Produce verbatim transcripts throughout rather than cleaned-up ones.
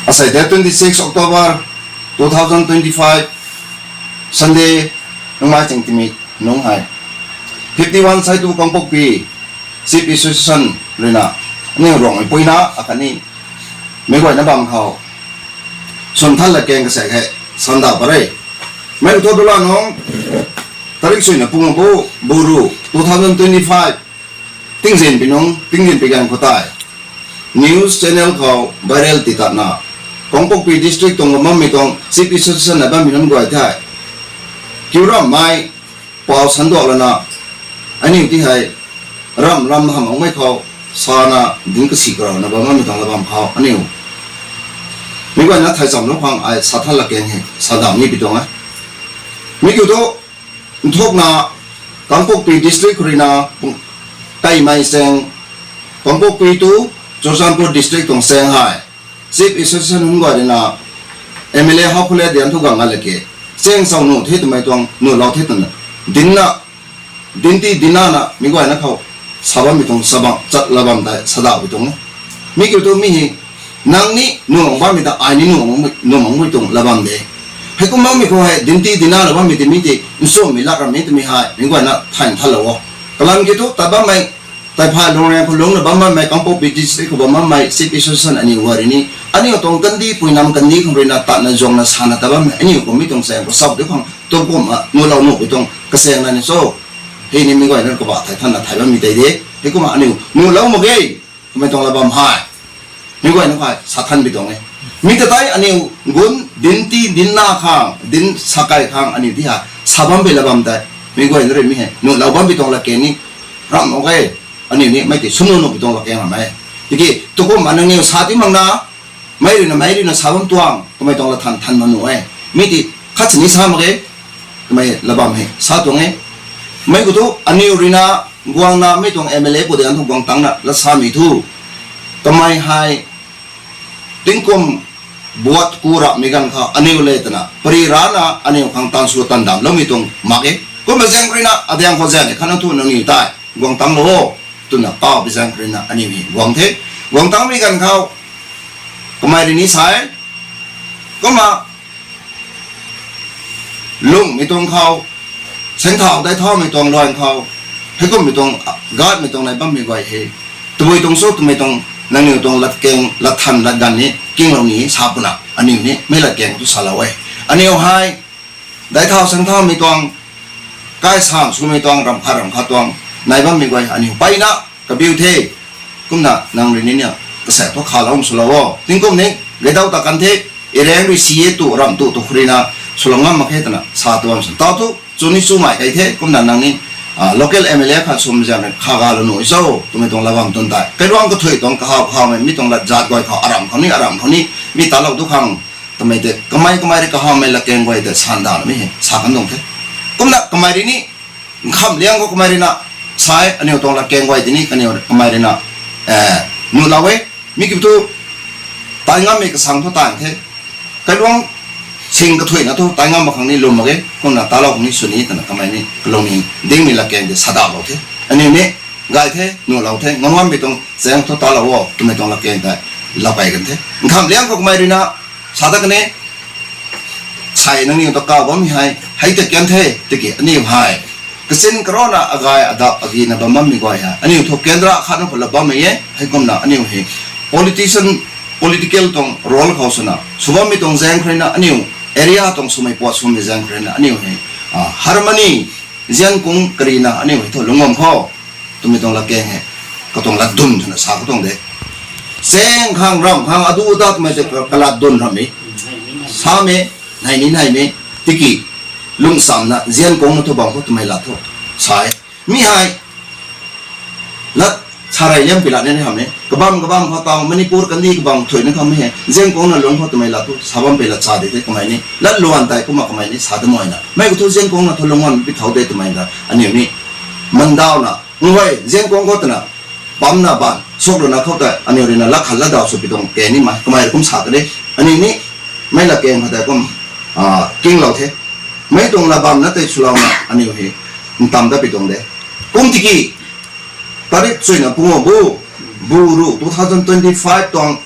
Asei date twenty six October two thousand twenty five, Sunday, nungmei ching timi nung hei fifty one Saitu Kangpokpi Chief Association ruina aniu Ruangmei puina akhatni meic guayna bam khou swn than la keng kasek hei sanda pare. Mei thu dula nung tarik suina pung bu buru two thousand twenty five tingzin pi nung tingzin pi gan khou tei news channel khou viral ti tatna Kangpokpi district tuang bammei tuang Chief Association na bammei nunc guay the kiu rammei pau sanduak lana aniu ti hei ram ram hamh makmei khou sana dinc kasi karana bam bammei tuang la bam khou aniu meic guayna thai chamlou khang ai sa than la keng hei sa dam ni pi tuang e. Mi kiu thu nthukna Kangpokpi district khou ruina kaimei chaeng Kangpokpi tu Churachandpur district tuang chaeng hei Chief Association nunc guay ruina M L A hou khou le dian thu gang a le ke chaeng chau nuh the twmei tuang nuhlou the twna dinna dinc ti dinc nana meic guayna khou sa bammei tuang sa bam chat la bam tei sa dauh pi tuang e. Mi kiu thu mi hei nang ni nuh mak bammei ta ai ni nuh mak nuh makmei tuang la bam de. Heikum makmei khou hei dinc ti dinc nana bammei ti mi ti nchumhmei lak rammei twmei hei meic guayna thay nthanlou o. Kalam kiu thu tat bammei tei phay lung rang khou lungcna bam bammei Kangpokpi district khou bam bammei Chief Association aniu guay rui ni aniu tuang kandih puinam kandih khang ruina tatna zuangna sana tat bammei aniu kummei tuang chaeng khou sau di khang tuang kumna nuhlou nuh pi tuang kasaengna ni cho. Hei ni meic guayna kabah thei thanna thay bammei tei de. Heikumna aniu nuhlou mak ge. Kamei tuang la bam hei meic guayna khou sa than pi tuang e. Mi ta tei aniu gun dinc ti dinc na khang dinc sa kai khang aniu ti hei sa bam pi la bam tei meic guayna rui mi hei nuhlou bam pi tuang la keng ni ram mak ge. Aniu ni mei ti sumlou nuh pi tuang la keng ram e. Tiki tukumna nangniw sa ti makna mei ruina mei ruina sa bam tuang kamei tuang la than than ma nuh e. Mi ti khat sini sa mak ge. Kamei la bam hei sa tuang e. Mei khou thu aniu ruina guangna mei tuang M L A pu de an thu guang tangna la samei thu kamei hei tingkum buat ku rapmei ganv khou aniu le twna pari rana aniu khang tan sw tan damloumei tuang mak e. Kumna zaeng ruina adiang khou zaeng e khatna thu nangniw tei guang tanglou o twna kau pi zaeng ruina aniu hei guang the. Guang tangmei ganv khou kamei rui ni sa e. Kumna lungmei tuang khou, sengthau dai thaumei tuang luan khou, heikummei tuang, gatmei tuang nai bammei guay hei tabui tuang sw twmei tuang nangniw tuang latkeng latthan latganv ni kinglou ni sa puna aniu ni mei latkeng tu salou e. Aniu hei dai thau sengthaumei tuang, kai sam swmei tuang, ramh khat ramh khat tuang nai bammei guay aniu mpeyna kabiu the. Kumna nang rui ni ni kasaek thu khalou swlou o. Tingkum ni gaydau ta kan the, irang rui si e tu ramh tu tu khou ruina swlou ngam mak khe twna sa tuang sw tau thu chuni chumei kai the. Kumna nang ni local M L A khat swmei zaeng rui kha galou nuh cho twmei tuang la bam tun tei kailuang kathui tuang kahaw kahawmei mi tuang lat zat guay khou aramh khou ni aramh khou ni mi talou tu khang twmei tei kamei kamei rui kahawmei latkeng guay tei sandamei hei sa kan tuang the. Kumna kamei rui ni nkhamh liang khou kamei ruina sa e, aniu tuang latkeng guay tei ni kaniw kamei ruina nuhlou e. Mi kiu thu tai ngammei kasang thu tan the, kailuang sing kathuina thu tai ngam mak khang ni lwm mak ge. Kumna talou khang ni sw ni twna kamei ni kalung ni dingmei latkeng tei sadaulou the. Aniu ni gay the, nuhlou the, ngam ngammei tuang chaeng thu talou o twmei tuang latkeng tei lou kai kan the. Nkhamh liang khou kamei ruina sa ta kan e, sei nangniw ta kaw bammei hei hei tei kan the. Tiki aniu hei kachin karana agay adap agina bam bammei guay hei aniu thu kendra khatna khou la bammei e. Heikumna aniu hei politician, political tuang role khou swna sw bammei tuang zaeng khou ruina aniu area tuang swmei puat swmei zaeng khou ruina aniu hei harmony zian kung karina aniu hei thu lungc bam khou twmei tuang latkeng hei katuang lat dun swna sa khou tuang de. Chaeng khang ramh khang adu ta twmei tei kalat dun ramhmei samei, nei ni neimei, tiki lungcsamna zian kungna thu bam khou twmei lat thu sa e. Mi hei lat sa rey liam pi lat ni ni hamh e. Kabam kabam khou taw Manipur kandih kabam thuina khammei hei zian kungna lungc khou twmei lat thu sa bam pi lat sa di the kamei ni. Lat luan tei kumna kamei ni sa damoina mei khou thu zian kungna thu lungc bam pi thau de twmei ta aniu ni mandauna nguay zian kung khou twna bamna ban suk lana khou tei aniu ruina lat khat lat daw sw pi tuang ke nimei kamei rui kum sa ta de. Aniu ni mei latkeng khou tei kum kinglou the. Mei tuang la bamna tei swlouna aniu hei ntam dat pi tuang de. Kum tiki, tarik chuina pungu bu, bu ru two thousand twenty-five tuang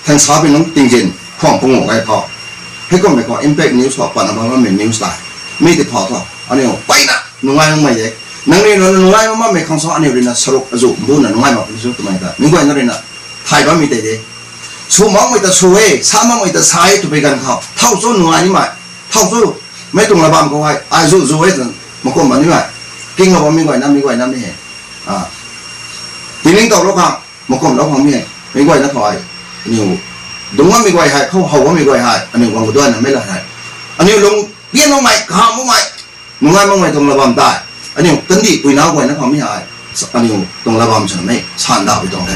thangsapui nunc tingzin khwang pungu gay khou, heikummei khou impact news khou patna bam bammei news tei, mi ti phau thu aniu peyna nungai makmei de. Nang rui na nungai makmei khang sa aniu rui na saruk azu mbuna nungai mak puni su twmei ta mi guayna rui na thay bammei tei de. Sw makmei ta sw e, sa makmei ta sa e twpui ganv khou thau cho nungai nimei, thau cho, mei tuang la bam khou hei ai zu zu e twna makumh bam nimei, kinglou bammei guayna mi guayna mi he, tiningtowlou khang makumhlou khang mi hei, mi guayna khou hei, aniu dungc bammei guay hei, khou how bammei guay hei aniu guang kaduanna mei la hei, aniu lung pian makmei, kaham makmei, nungai makmei tuang la bam tei, aniu kandihpui nau guayna khou mi hei, aniu tuang la bam swna mei sandauhpui tuang the.